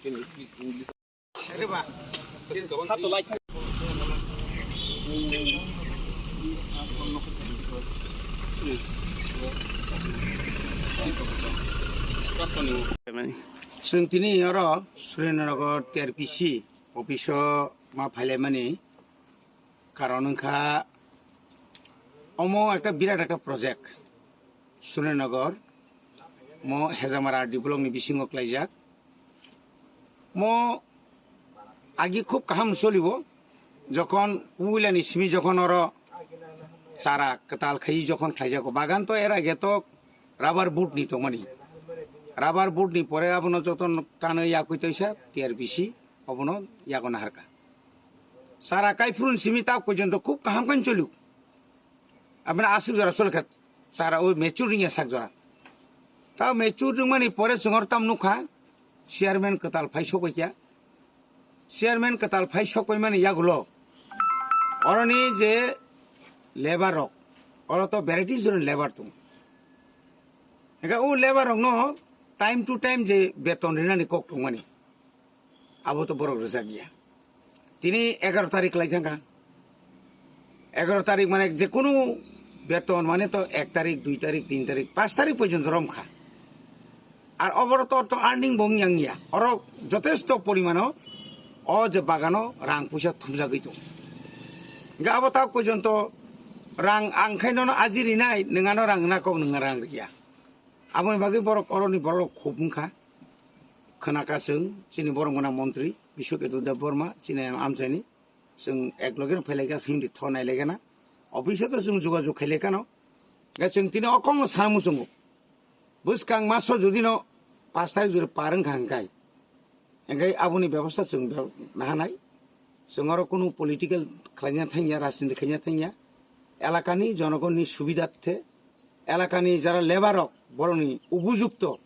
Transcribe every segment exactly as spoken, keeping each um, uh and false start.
Chwng tini oro Surendra Nagar T R P C office o ma phailaimani karon wngkha omo ekta birat ekta project Surendra Nagar mo Hejamara R D block ni bisingo klaijak. Mo agi khub kaham cholibo, jokhon puilani simi jokhon oro chara kwtal khai jokhon khlaijago. Bagan to era ge to rubber board ni tongmani. Rubber board ni pore abono joton tano yakui toisa T R P C obono yago naharka. Chara kaiphuru simi ta porjonto khub kaham khan choliu. Aboni aswk jora chole kha chara o mature wngya sak jora. Ta mature wngmani pore chwng oro tam nukha chairman kwtal phai sokbai kya. Chairman kwtal phai sokbai mani yagulo oroni je labour rok, oro to variety jora labour tong. Hingke o labour rok no time to time je beton rinani kok tongmani. Abo to borok rwjak ya. Tini egaroh tarik lai thangkha. Egaroh tarik mane je kunu beton mane to ek tarik, dui tarik, tin tarik, panch tarik porjonto romkha. Ar oboro to, to earning bo wng yang ya. Oro jotesto porimano o je bagano rang puisa thumjagwi tongo. Hingke abo tak porjonto rang ang khai nono aji rinai, nwng ano rang rina kok nwng rang riya. Aboni bagwi borok oroni borok khub wngkha. Khwnakha chwng chini borok gwnang montri Bishwaketu Debbarma chini amchaini. Chwng ek loge no phailaikha hindi tho nailaikha na. Office o to chwng jogajog khailaikha no. Ga chwng tini o kokno sana muchungo. Bwskang maso jodi no pash tarik jora par wngkha hwnkhe. Hingke aboni bebosta chwng be-, nahanai. Chwng oro kunu political khlaina thangya, rajniti khlaina thangya. Elakani jonogonni subidharthe, elakani jara labour rok, borokni upojukto,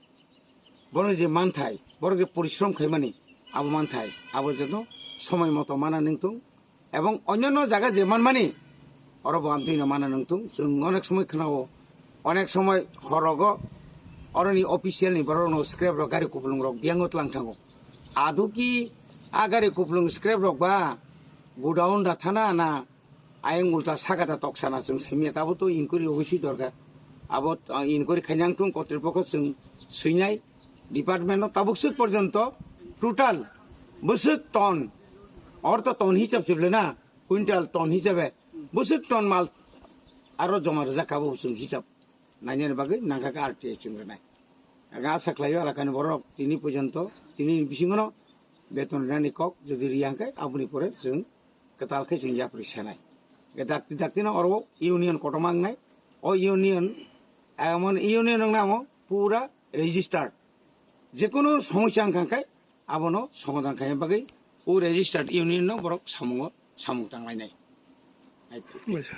borokni je manthai, borok je porishrom khaimani, abo manthai, abo jeno somoi moto mana nungtung. Ebong onyanno jaga je manmani, oro bo amtwino mana nungtung. Chwng onek somoi khwnao, onek somoi horogo oroni official ni borok rokno scrap rok gari kupulung rok biyango tlang thango. Aduki a gari kupulung scrap rok ba godown da thana na ayang ulta saka da toksana chwng saimya tabo to inquiry rogwi swi dorkar. Abo, ah, inquiry khainang tung kotripokho chwng swinai department no tabuk swk porjonto total bwswk ton, or to ton hisab se bwle na, quintal ton hisabe bwswk ton mal aro joma rwjak kha bo chwng hisab nainani bagwi nangkha khe R T I chwng rwnai. Aga asa khlaio elakani borok tini porjonto tini bisingono beton rinani kok jodi riya hwnkhe aboni pore chwng kwtal khe chwng yapri sanai. Dakti dakti no oro union kotorma wngnai. O union, emon union wngna amo pura registered. Jekunu somosya wngkha khe abono somadhan khaina bagwi o registered union no borok samungo samung tanglainai. Aito. Buisa.